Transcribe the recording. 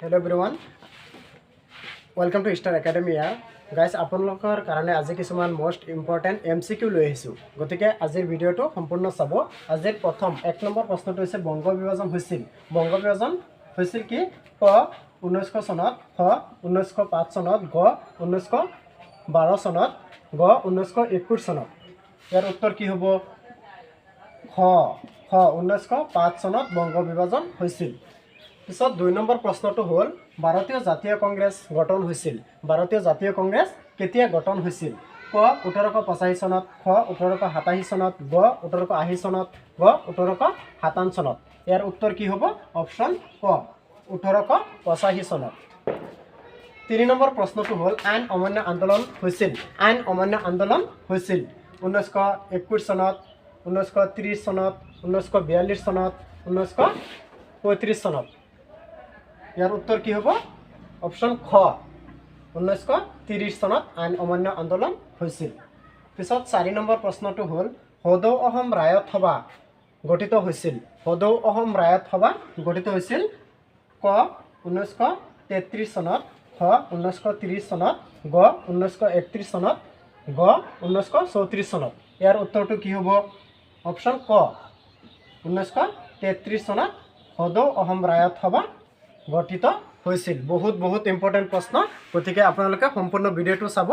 Hello everyone, welcome to Star Academy. Year guys, আপোনালোকৰ কাৰণে আজি কিছুমান মষ্ট ইম্পৰ্টেণ্ট এমচিকিউ লৈ আহিছোঁ। গতিকে আজিৰ ভিডিঅ'টো সম্পূৰ্ণ চাব। আজিৰ প্ৰথম 1 নম্বৰ প্ৰশ্নটো হৈছে, বংগ বিভাজন হৈছিল। বংগ বিভাজন হৈছিল কি? ক, 1900 চনত, খ, 1905 চনত, গ, 1912 চনত, গ, 1921 চনত। ইয়াৰ উত্তৰ কি হ'ব? খ। খ, 1905 চনত বংগ বিভাজন হৈছিল। পিছত 2 নম্বৰ প্ৰশ্নটো হ'ল, ভাৰতীয় জাতীয় কংগ্ৰেছ গঠন হৈছিল। ভাৰতীয় জাতীয় কংগ্ৰেছ কেতিয়া গঠন হৈছিল? ক, 1885 চনত, খ, 1887 চনত, গ, 1880 চনত, গ, 1857 চনত। ইয়াৰ উত্তৰ কি হ'ব? অপশ্যন ক, 1885 চনত। 3 নম্বৰ প্ৰশ্নটো হ'ল, আইন অমান্য আন্দোলন হৈছিল। আইন অমান্য আন্দোলন হৈছিল 1921 চনত, 1930 চনত, 1942 চনত, 1935 চনত। ইয়াৰ উত্তৰ কি হ'ব? অপশ্যন খ, 1930 চনত আইন অমান্য আন্দোলন হৈছিল। পিছত 4 নম্বৰ প্ৰশ্নটো হ'ল, সদৌ অসম ৰায়ত সভা গঠিত হৈছিল। সদৌ অসম ৰায়ত সভা গঠিত হৈছিল ক, 1933 চনত, খ, 1930 চনত, গ, 1931 চনত, গ, 1934 চনত। ইয়াৰ উত্তৰটো কি হ'ব? অপশ্যন ক, 1933 চনত সদৌ অসম ৰায়ত সভা গঠিত হৈছিল। বহুত বহুত ইম্পৰ্টেণ্ট প্ৰশ্ন। গতিকে আপোনালোকে সম্পূৰ্ণ ভিডিঅ'টো চাব।